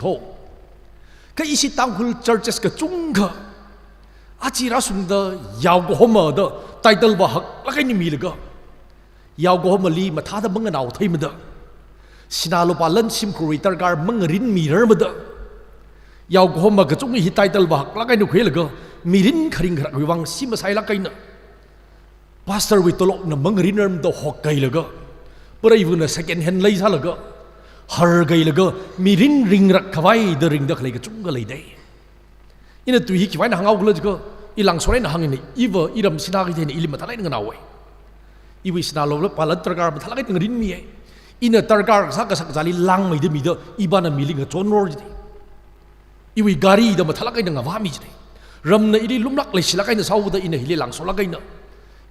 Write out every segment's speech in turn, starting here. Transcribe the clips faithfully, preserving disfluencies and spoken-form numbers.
Ho. Kha ishi Tangkhul churches kachungkha aja rāshungda Yaokahoma da title va haklāk eina milaga, Yaokahomali mathāda manganao theimada, sinā lupā lan shimkhurwui darkar mangarinmirarmada, Yaokahoma kachungkha hi title va haklāk eina khuilaga, mirin kharing kharakhuiwui vang shim masailāk eina, pastor wui tolopna mangarinrarmada hokkailaga, preivana second hand lei sālaga, harkailaga, mirin ringrak khavai da ringda khalei kachungkha leidei. Ina tui hi khiwui eina hānghao khala jiakha, i langshong eina hāngna, iva iram sinā kaji eina ili mathālāk eina nganaowei. Iwui sinā lupā lan darkar mathālāk eina ngarinmiya. Ina darkar kasā kasā kazāli langmeida mida, ipana mili ngachonror jidei. Iwui gari da mathālāk eina ngavāmi jidei. Ramna ili lumlāk leishilāk eina sāhaoda ina hili langsholāk eina,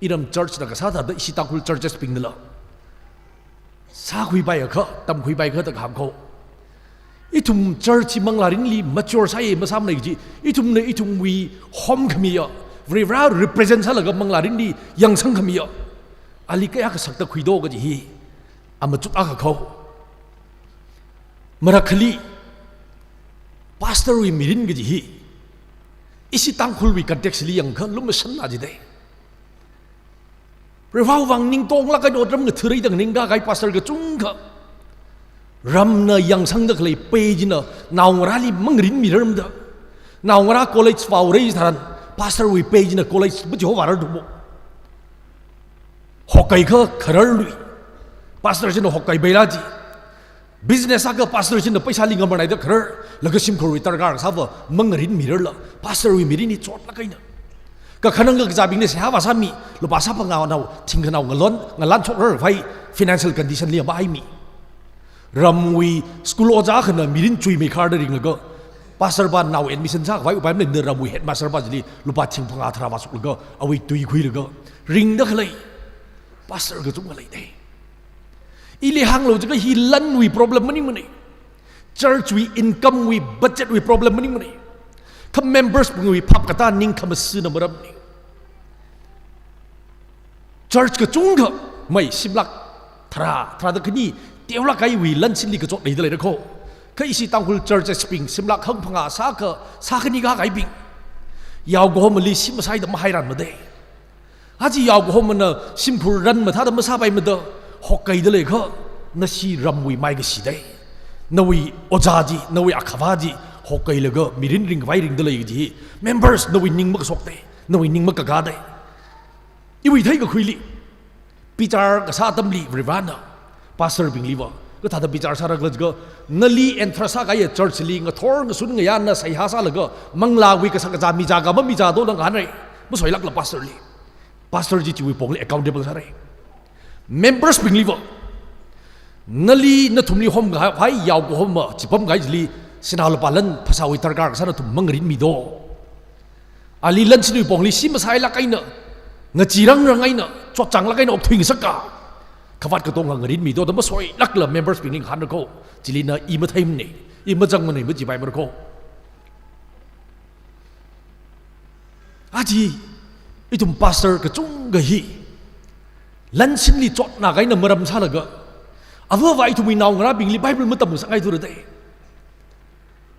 iram church na kasā thāda ishi Tangkhul churches bingnala sākhuipai akha, tamkhuipai akha da kahāng kho. Ithum church hi manglārinli mature sāya masāmana kaji, ithumna ithumwui homkhamiya, Varivara represent sālaga manglārinli yangsangkhamiya, ali kayākha sakta khuido kaji hi amachut akha kho. Marakhali, pastor wui mirin kaji hi ishi Tangkhulwui context li yangakha lumashanna jidei. Varewui vang ningtonglāk eina otram ngathārai da nganingkahai pastor kachungkha, ramna yangsangda khalei pei china naongarāli mangarinmirarmada, naongarā college vāhaora tharan, pastor wui pei china college machihovārar thumo. Hokkai kha khararlui. Pastor china hokkaipaira ji. Business akha pastor china paisāli ngamarnaida kharar, laga shimkhurwui darkar kasā va mangarinmirarla, pastor wui mirin hi chotlāk eina. Kakhanang kakazābingna seihā vāsāmi, lupā sāphangā nao, thingkha nao ngalon, ngalanshokrar khavai, financial condition li mahaimi. Ramwui school ojā akhana mirin chuimeikharda ringlaga, pastor pa nao admission sākhavai upai maleimada ramwui headmaster pa chili lupā thingphangā tharā vāshuklaga, awui tui khuilaga ringda khalei pastor kachungkha leidei. Ili hānglu jiakha hi lanwui problem maningmanei. Church wui income wui budget wui problem maningmanei. Kha members bingwui phap katā ning khamasuna maramnei. Church kachungkha mai shimlakh tharā, tharāda khani teolāk kahaiwui lansinli kachot leida leira kho. Kha ishi Tangkhul churches bing shimlakh hangphangā sākha, sākhani kahaibing Yaokahomali shim masāida mahairanmadei. Aja Yaokahomana shimkhur ran mathāda masāpaimada, hokkaida leiakha, nashi ramwui maikashi dei. Nawui ojā chi, nawui akhava chi hokkailaga mirin ringkhavai ringda lei kaji hi members nawui ning makashokdei, nawui ning makakādei. Iwui theikakhuili, bichar kasā atamli Varivarana pastor bingli va kathāda bichar sāra khala jiakha, nali entrust sākahaiya church li ngathor ngasun ngayāna seihā sālaga manglāwui kashak kazā michā ka mamichā do nang hānrai. Masoilākla pastor li. Pastor chi chiwui pongli accountable sārai. Members bingli va, nali nathumli homkahai Yaokahoma chipamkahai chili sinā lupā lan phasāwui darkar kasā nathum mangarinmido. Ali lansinwui pongli shim masailāk eina, ngacheerangrang eina, chotchānglāk eina okthui ngasaka, khavāt katonga ngarinmido da masoilākla members bingli ngahānra kho. Chili na i matheimanei, i mazangmanei machipaimara kho. Aja ithum pastor kachungkha hi lansinli chotnāk eina maram sālaga, avāva ithumwui naongarābingli Bible matamngasakngaithura dei.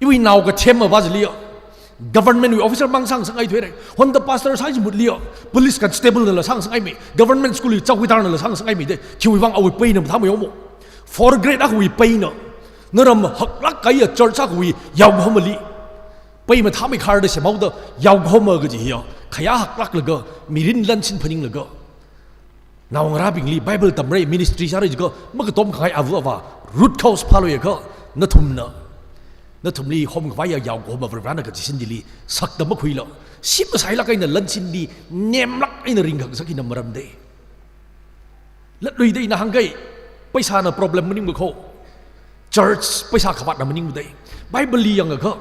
Iwui nao kathem avā chiliya government wui officer mang sāngasakngaithuirai. Honda pastor sāi chimutliya police constable nala sāngasakngaimei, government school wui chowkidar nala sāngasakngaimei dei. Khiwui vang awui peina mathāmei omo. Fourth grade akhawui peina, naram haklāk kahaiya church akhawui Yaokahomali pei mathāmeikharda semhaoda, Yaokahoma kaji hiya khayā haklāklaga, mirin lansin phaninglaga, naongarābingli Bible tamrai, ministry sārai jiakha makatom khangai ava avā root cause phāluiakha, nathumna, nathumli homkhavaiya Yaokahoma Varivarana kachisin chili sakta makhuila, shim masailāk eina lansinli nemlāk eina ringkhangasak hina maram dei. Latluida ina hāngkahai, paisāna problem maningma kho. Church paisā khavātna maningma dei. Bible li yangakha,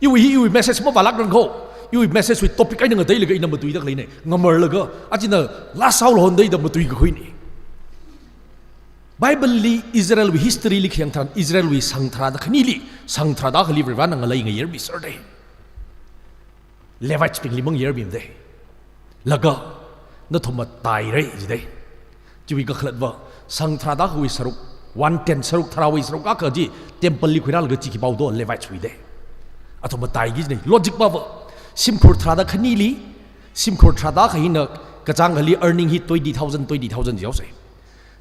iwui hi iwui message mavālākrang kho. Iwui message wui topic eina ngateilaga ina matuida khaleinei. Ngamarlaga, achina last hour honda ida matuikakhuinei. Bible li Israel wui history li khayang tharan, Israel wui shang tharāda khanili, shang tharāda akhali Varivarana ngalei ngayermi sāra dei. Levites bingli mangayermima dei. Laga, nathumva tairai ji dei. Chiwui kakhalatva, shang tharāda akhawui sharuk One tenth, saruk tharāwui saruk akha chi temple li khuirālaga chi khipāwui do, Levites wui de. Athum mataiki jine. Logic pava, shimkhur tharāda khanili, shimkhur tharāda akha hina kachāng akhali earning hi twenty thousand, twenty thousand jihaosei.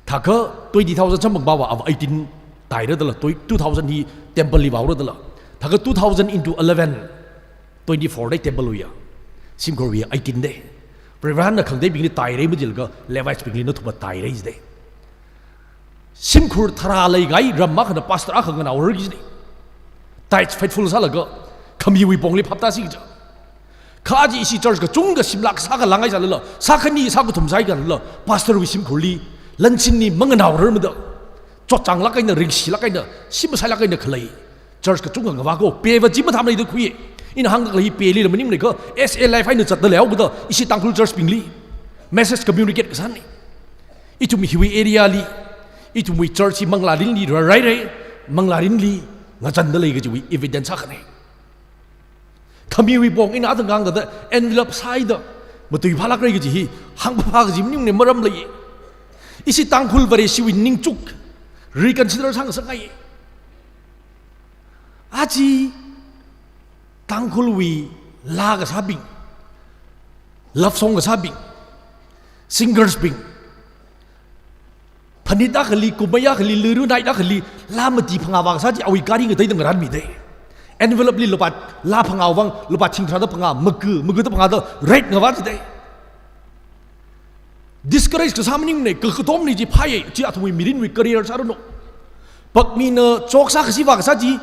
Thākha twenty thousand samphang pava, ava eighteen taira dala, twe-, two thousand hi temple li vāhaora dala. Thākha two thousand into eleven, twenty-four dei temple wuiya. Shimkhurwui eighteen dei. Varivarana khangateibingli tairei majilaga, Levites bingli nathum matairei jidei. Shimkhur tharā leikahai ram akhana pastor akha nganaorarki jine. Tithe faithful sālaga, khamiwui pongli phaptāsi kaja. Kha aja ishi church kachungkha shim lakh sākha langai sālala, sā khani sā kathum sāi khalala, pastor wui shimkhurli, lanshinli manganaorarmada, chotchānglāk eina, ringshilāk eina, shim masailāk eina khalei church kachungkha ngavā ko. Peva chi mathāmaleida khuiya. Ina hāngda khalei hi peli la maningmana kha, S A Life eina zatda leihaokada, ishi Tangkhul church bingli message communicate kasāna. Ithum hiwui area li, ithumwui church hi manglārinli rārairei, manglārinli ngachanda lei kajiwui evidence akhana. Khamiwui pong ina athang kangda envelope sāhaida, matuiphālākrei kaji hi hāngphāphā kaji maningmana, maram lei. Ishi Tangkhul Vareshiwui ningchuk reconsider sāngasakngai. Aja Tangkhulwui laa kasābing, love song kasābing, singers bing, phanit akhali, kumai akhali, luru night akhali, laa mati phangā vākasā chi awui gari ngateida ngarānmidei. Envelope li lupā, laa phangā vang, lupā thing tharāda phangā, maga, magada phangāda rate ngavā jidei. Discourage kasā maningmana, ka, kakatomna chi phāya, chi athumwui mirinwui career sāranu. Pakmina chok sā kashi vākasā chi,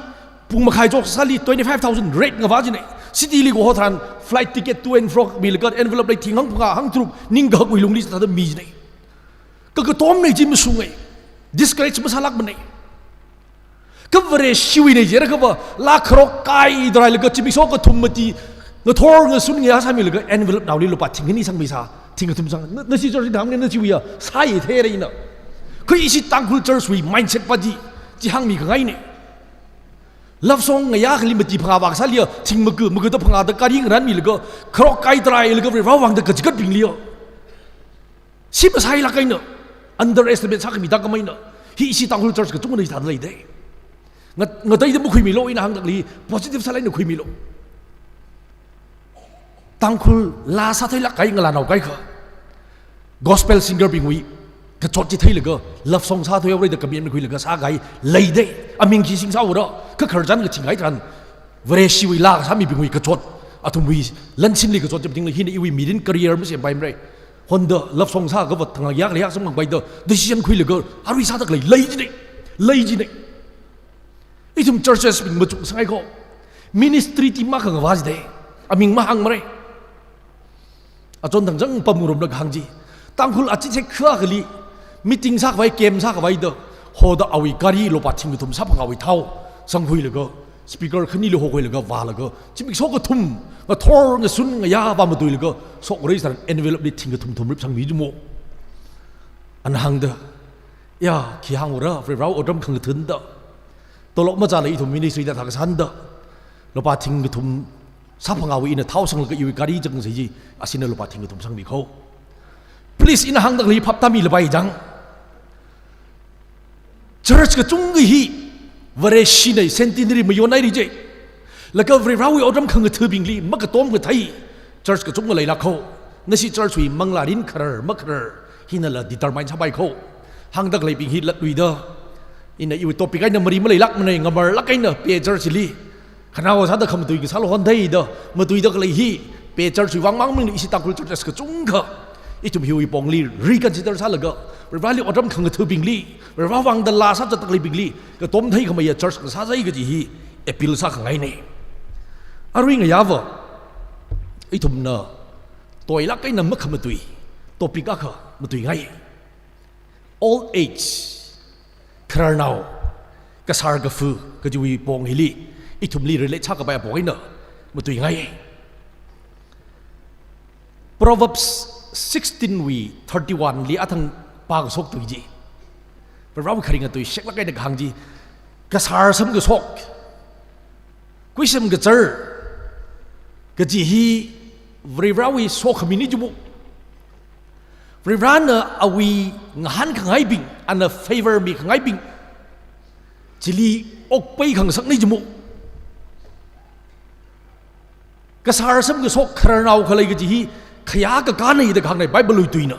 pung makhai chok sāli twenty-five thousand rate ngavā jine. City li kaho tharan flight ticket to and fro milaga envelope li thing hangphangā, hangtharuk, ning kahakwui lungli sāda mi jine. Ka, kakatomna chi mashunga. Discourage masālākmana. Kha Vareshiwuina jiakha va, laa kharok kai tarālaga zimiksho kathum mati, ngathor ngasun ngayā sāmilaga envelope naoli lupā thing khani sangmisā, thing kathum sang, na, nashi church li hāngna, nashiwuiya sāya theira ina. Kha ishi Tangkhul church wui mindset pa chi, chi hāngmi khangaina. Love song ngayā akhali mati phangā vākasāliya, thing maga, magada phangāda gari ngarānmilaga, kharok kai tarālaga Varewui vang da kachigatbingliya shim masailāk eina, underestimate sākhami thākhameina, hi ishi Tangkhul church kachungkhana hithāda leidei. Nga, ngateida makhuimilu, ina hāngda khalei positive sālāk eina khuimilu. Tangkhul laa sāthuilāk kahai ngalānao kaikha, gospel singer bingwui kachot chi theilaga, love song sāthuihaora da commitment khuilaga sākahai leidei. Aming khi sing sāura, kha khararchan kaching kahai tharan, Vareshiwui laa kasāmibingwui kachot, athumwui lanshinli kachot chapdingla hina iwui mirin career masempaimara. Honda love song sākha va thang ngayā khala yāsam ngangpaida decision khuilaga arui sāda khalei lei jine. Lei jine. Ithum churches bing machuk sangai ko. Ministry team akha ngavā jidei. Aming mahāngmara. Achon thangchang pamngarumlaga hāng chi. Tangkhul achi thek kha akhali meeting sākhavai, camp sākhavaida, hoda awui gari lupā thing kathum sāphangāwui thao sangkhuilaga, speaker khanili hokhuilaga vālaga, zimiksho kathum, ngathor ngasun ngayā vāmatuilaga, shokra sāran envelope li thing kathum thumrip sangmi jimo. Ana hāngda, ya, khi hāngura, Varewui otram khangathānda, tolop machāla ithum ministry da thākasānda, lupā thing kathum sāphangāwui ina thao sanglaga iwui gari chang sai chi, ashina lupā thing kathum sangmi kho. Please, ina hāngda khalei phaptāmilapai jang. Church kachungkha hi Vareshina centenary mayonhaira je. Laga Varewui otram khangathābingli makatom kathei church kachungkha leilāk kho. Nashi church wui manglārin kharar makharar hinala determine sāpai kho. Hāngda khaleibing hi latluida, ina iwui topic eina mari maleilākmana, ngamarlāk eina Peh church li khanao sāda khamatui kasāla hontheida matuida khalei hi, Peh church wui vang mang maningla ishi Tangkhul churches kachungkha ithum hiwui pongli reconsider sālaga, Vareli otram khangathābingli, Varewui vang da laa sāzatda khaleibingli katom theikhameiya church kasā sai kaji hi appeal sākhangaina. Arui ngayāva ithumna toilāk eina makhamatui topic akha matuingai. Old age, khararnao, kasār kafu kajiwui pong hili ithumli relate sākapai apong eina matuingai. Proverbs sixteen wui thirty-one li athang pākashok tui chi, Varewui kharinga tui sheklāk eina kahāng chi, kasār samkashok, kuisam kachar kaji hi Varewui sokhamina jimo. Varena awui ngahānkhangaibing, ana favor mikhangaibing, Chili okpai khangasakna jimo. Kasār samkashok khararnao khalei kaji hi khayā kakāna da kahāngnei Bible wui tuina.